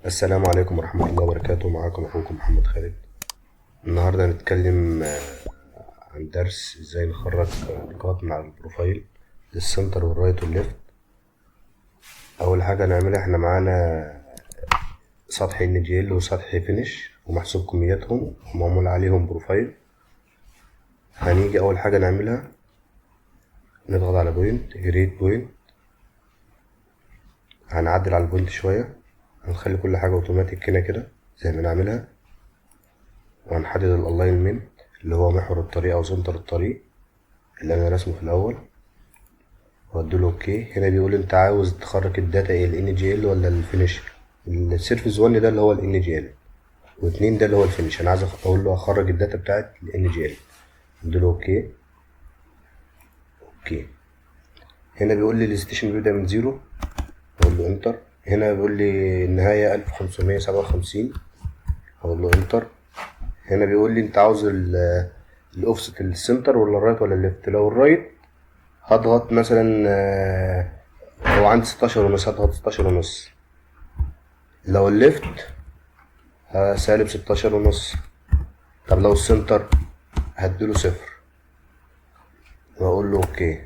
السلام عليكم ورحمة الله وبركاته. معاكم أخوكم محمد خالد. النهاردة هنتكلم عن درس ازاي نخرج نقاط من على ال profile لل center وال right وال left. أول حاجة نعملها، احنا معانا سطح NGL وسطح finish ومحسوب كمياتهم ومعمول عليهم profile. هنيجي أول حاجة نعملها نضغط على point، create point، هنعدل على ال point شوية، هنخلي كل حاجة اوتوماتيك هنا كده زي ما نعملها، وهنحدد ال alignment اللي هو محور الطريق او center الطريق اللي انا رسمه في الاول، واديله okay. هنا بيقول انت عاوز تخرج ال data ايه، ال NGL ولا ال finish؟ ال surface 1 ده اللي هو ال NGL، و2 ده اللي هو ال finish. انا عايز اقول له اخرج ال data بتاعت ال NGL، اديله okay. okay هنا بيقول لي ال station بيبدأ من zero، اقول له enter. هنا بيقول لي النهاية 1557، اقول له enter. هنا بيقول لي انت عاوز الاوفست ال center ولا ال right ولا ال left؟ لو ال right هضغط مثلا، هو عندي 16.5، هضغط 16.5. لو ال left سالب 16.5. طب لو ال center هديله 0 واقول له okay.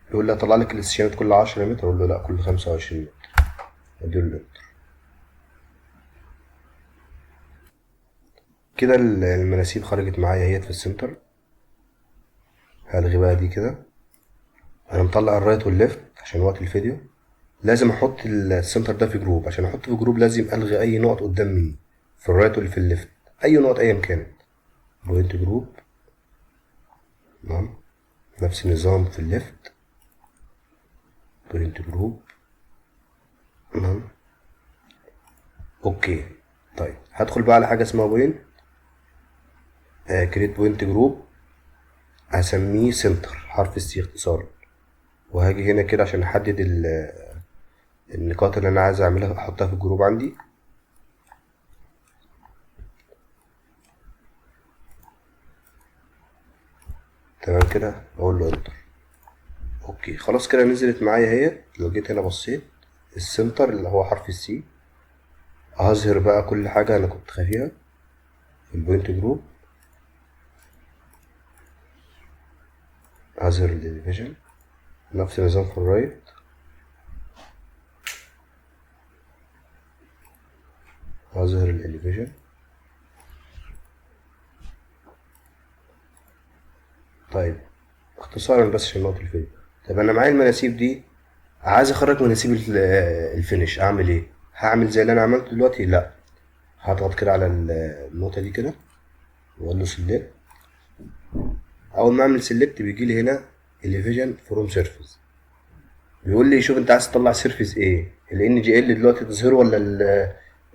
يقول لي اطلع لك ال stationات كل 10 متر، اقول له لا كل 25 متر، اديله enter. كده المناسيب خرجت معايا اهيت في ال center. هلغي بقى دي كده. انا مطلع ال right وال left عشان وقت الفيديو. لازم احط ال center ده في group، عشان احطه في group لازم الغي اي نقط قدام مني في ال right واللي في ال left، اي نقط ايا كانت. point group، تمام. نفس النظام في ال left، point group، تمام، okay. هدخل بقى على حاجه اسمها point، create point group، هسميه center، حرف ال C اختصارا. وهاجي هنا كده عشان احدد النقاط اللي انا عايز اعملها احطها في ال group عندي. تمام كده، اقول له enter. okay خلاص كده نزلت معايا اهي. لو جيت هنا بصيت ال center اللي هو حرف ال C، هظهر بقى كل حاجة انا كنت خافيها في ال point group. هظهر ال elevation، نفس النظام في ال right، هظهر ال elevation. اختصارا بس عشان نقطة الفيديو. طب انا معايا المناسيب دي، عايز اخرج مناسيب ال finish، اعمل ايه؟ هعمل زي اللي انا عملته دلوقتي؟ لا، هضغط كده على النقطة دي كده واقول له select. اول ما اعمل select بيجي لي هنا elevation from surface، بيقول لي شوف انت عايز تطلع surface ايه، ال NGL دلوقتي تظهره ولا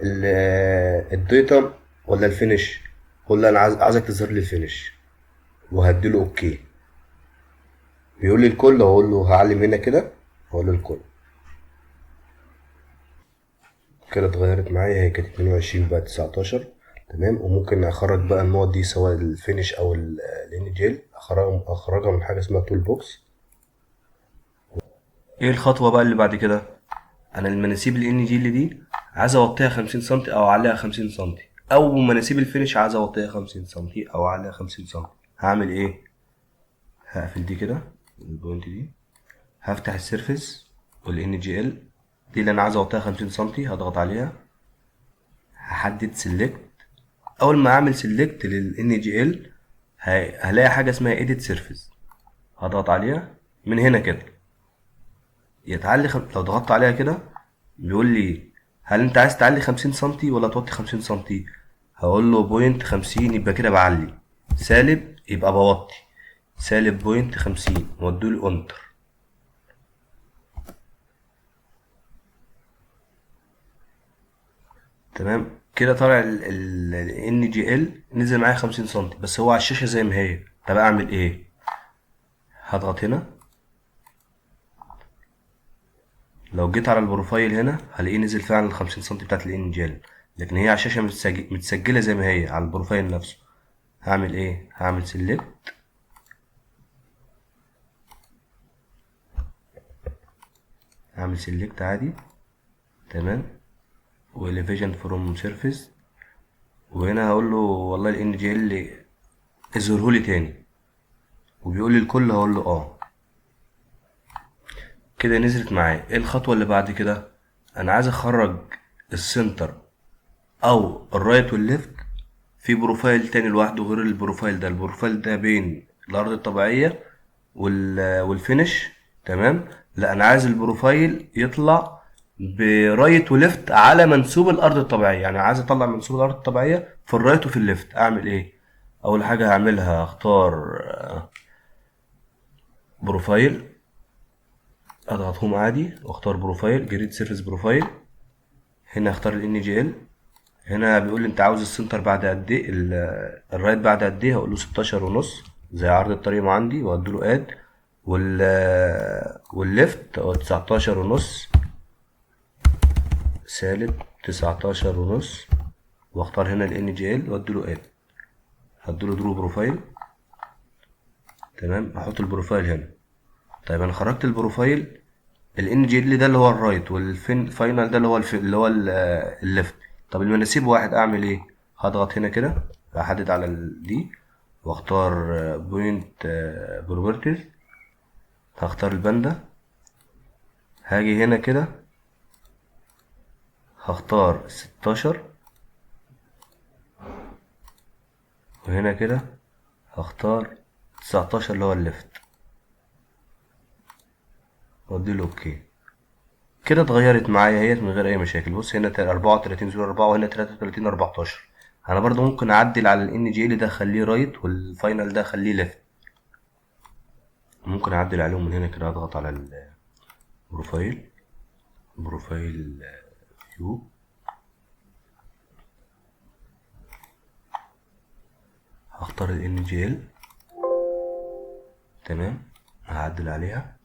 ال datum ولا ال finish؟ قول له انا عايزك تظهر لي ال finish، وهديله okay. بيقول لي الكل، اقول له هعلم هنا كده، اقول له الكل. كده اتغيرت معايا، هي كانت 22 بقت 19. تمام. وممكن اخرج بقى النقط دي سواء ال finish او ال NGL، اخرجها من حاجه اسمها toolbox. ايه الخطوه بقى اللي بعد كده؟ انا المناسيب ال NGL دي عايز اوطيها 50 سنتي او اعليها 50 سنتي، او مناسيب ال finish عايز اوطيها 50 سنتي او اعليها 50 سنتي. هعمل ايه؟ هقفل دي كده ال point دي، هفتح ال surface وال NGL دي اللي انا عايز اوطيها 50 سنتي، هضغط عليها، هحدد select. اول ما اعمل select لل NGL هلاقي حاجه اسمها edit surface، هضغط عليها من هنا كده يتعلي لو ضغطت عليها كده بيقول لي هل انت عايز تعلي 50 سنتي ولا توطي 50 سنتي؟ هقول له point 50، يبقى كده بعلي، سالب يبقى بوطي، سالب point 50، واديله enter. تمام كده طالع ال NGL نزل معايا 50 سنتي، بس هو على الشاشة زي ما هي. طب اعمل ايه؟ هضغط هنا، لو جيت على ال profile هنا هلاقيه نزل فعلا ال 50 سنتي بتاعت ال NGL، لكن هي على الشاشة متسجلة زي ما هي على ال profile نفسه. هعمل ايه؟ هعمل select، هعمل select عادي. تمام، و elevation from surface، وهنا هقول له والله ال NGL اظهره لي تاني، وبيقول لي الكل، هقول له اه. كده نزلت معايا. ايه الخطوة اللي بعد كده؟ انا عايز اخرج ال center او ال right وال left في profile تاني لوحده غير ال profile ده. ال profile ده بين الارض الطبيعية وال finish، تمام. لا انا عايز ال profile يطلع ب right و left على منسوب الارض الطبيعية، يعني عايز اطلع منسوب الارض الطبيعية في ال right وفي ال left. اعمل ايه؟ اول حاجة هعملها اختار profile، اضغط home عادي واختار profile، create surface profile. هنا اختار ال NGL. هنا بيقول لي انت عاوز ال center بعد قد ايه، ال right بعد قد ايه، هقول له ستاشر ونص زي عرض الطريق ما عندي، وادي له add. وال left هو تسعتاشر ونص سالب تسعتاشر ونص، واختار هنا ال NGL وادي له add، هدي له draw profile، تمام. هحط ال profile هنا. طيب انا خرجت ال profile، ال NGL ده اللي هو ال right، وال final ده اللي هو ال left. طب المناسيب واحد، اعمل ايه؟ هضغط هنا كده، احدد على دي واختار point properties، هختار الباندا، هاجي هنا كده هختار 16، وهنا كده هختار 19 اللي هو ال left، واديله okay. كده اتغيرت معايا اهيت من غير اي مشاكل. بص هنا أربعة وتلاتين zero أربعة، وهنا 33 14. انا برضو ممكن اعدل على ال NGL ده اخليه right، وال final ده اخليه left، ممكن اعدل عليهم من هنا كده. اضغط على ال profile، profile view، هختار ال NGL، تمام، هعدل عليها.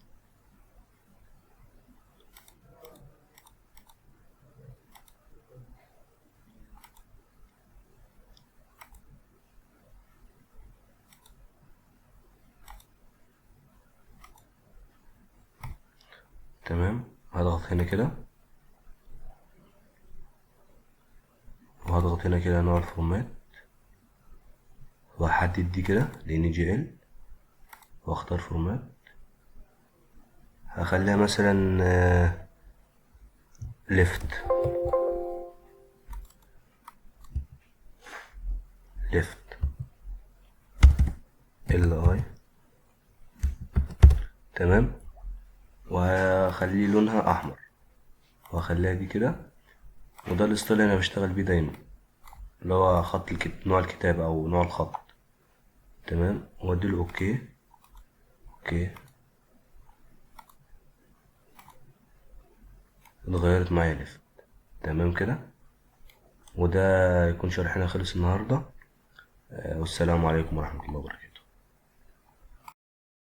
تمام، هضغط هنا كده وهضغط هنا كده نوع ال format، وهحدد دي كده ل NGL واختار format، هخليها مثلا، left، left ال اي، تمام، وهخليه لونها احمر، وهخليها دي كده. وده ال style اللي انا بشتغل بيه دايما، اللي هو خط نوع الكتابة او نوع الخط، تمام، واديله okay، okay، اتغيرت معايا left، تمام كده. وده يكون شرحنا خلص النهارده، والسلام عليكم ورحمة الله وبركاته.